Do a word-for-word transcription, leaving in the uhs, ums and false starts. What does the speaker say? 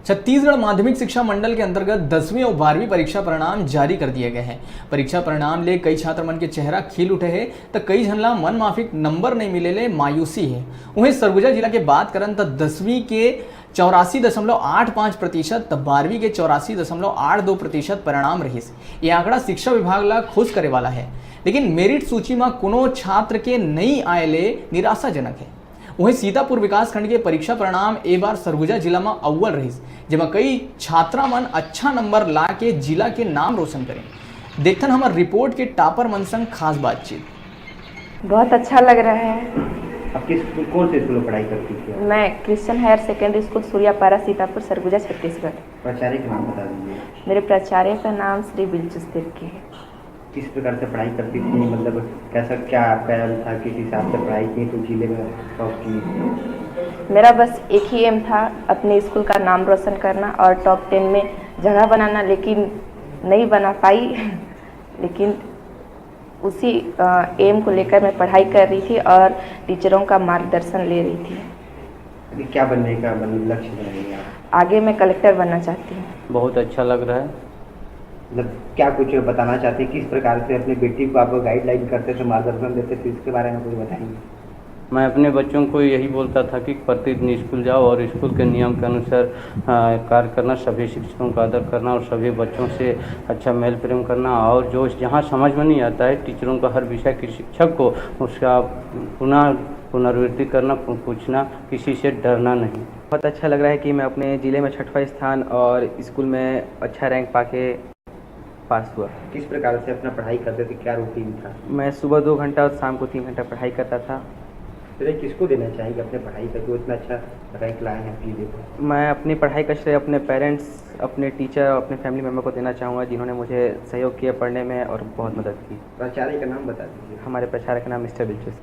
छत्तीसगढ़ माध्यमिक शिक्षा मंडल के अंतर्गत दसवीं और बारहवीं परीक्षा परिणाम जारी कर दिए गए हैं। परीक्षा परिणाम ले कई छात्र मन के चेहरा खिल उठे हे, त कई झन ला मन माफिक नंबर नहीं मिले ले मायूसी हे। वहीं सरगुजा जिला के बात करन, त दसवीं के चौरासी दशमलव आठ पाँच प्रतिशत, त बारहवीं के चौरासी दशमलव आठ दो प्रतिशत परिणाम रहिस। ये आंकड़ा शिक्षा विभाग ला खुश करे वाला है, लेकिन मेरिट सूची म कोनो छात्र के नहीं आए ले निराशाजनक है। वहीं सीतापुर विकासखंड के परीक्षा परिणाम ए बार सरगुजा जिला म अव्वल रहिस, जेमा कई छात्रा मन अच्छा नंबर ला के जिला के नाम रोशन करें। देखथन हमर रिपोर्ट के टॉपर मन संग खास बातचीत। बहुत अच्छा लग रहा है। आप किस स्कूल, कौन से स्कूल में पढ़ाई करती थी आप? मैं Christian higher secondary school Suryapara Sitapur Surguja Chhattisgarh. प्राचार्य का नाम बता दीजिए। मेरे प्राचार्य का नाम श्री बिलचुस तिर्की है। किस प्रकार से पढ़ाई करती थी, मतलब कैसा, क्या आपका एम था, किस हिसाब से पढ़ाई की तो जिले में टॉप की? मेरा बस एक ही एम था, अपने स्कूल का नाम रोशन करना और टॉप टेन में जगह बनाना, लेकिन नहीं बना पाई। लेकिन उसी एम को लेकर मैं पढ़ाई कर रही थी और टीचरों का मार्गदर्शन ले रही थी। अभी क्या बनने का, मतलब, लक्ष्य बनाएंगे आप? आगे मैं कलेक्टर बनना चाहती हूँ। बहुत अच्छा लग रहा है। मतलब क्या कुछ बताना चाहते हैं, किस प्रकार से अपने बेटी को आप गाइडलाइन करते थे, मार्गदर्शन देते थे, इसके बारे में कुछ बताएंगे? मैं अपने बच्चों को यही बोलता था कि प्रतिदिन स्कूल जाओ और स्कूल के नियम के अनुसार आ, कार्य करना, सभी शिक्षकों का आदर करना और सभी बच्चों से अच्छा मेल प्रेम करना, और जो जहाँ समझ में नहीं आता है, टीचरों का, हर विषय के शिक्षक को उसका पुनः पुनरावृत्ति करना, पू- पूछना, किसी से डरना नहीं। बहुत अच्छा लग रहा है कि मैं अपने ज़िले में छठवां स्थान और स्कूल में अच्छा रैंक पाके पास हुआ। किस प्रकार से अपना पढ़ाई करते थे, क्या रूटीन था? मैं सुबह दो घंटा और शाम को तीन घंटा पढ़ाई करता था। श्रेय किसको देना चाहेंगे अपने पढ़ाई का, जो इतना अच्छा रैंक लाए हैं आप जिले में? मैं अपनी पढ़ाई का श्रेय अपने पेरेंट्स, अपने टीचर और अपने फैमिली मेम्बर को देना चाहूँगा, जिन्होंने मुझे सहयोग किया पढ़ने में और बहुत मदद की। प्राचार्य का नाम बता दीजिए। हमारे प्राचार्य का नाम मिस्टर बिलचुस।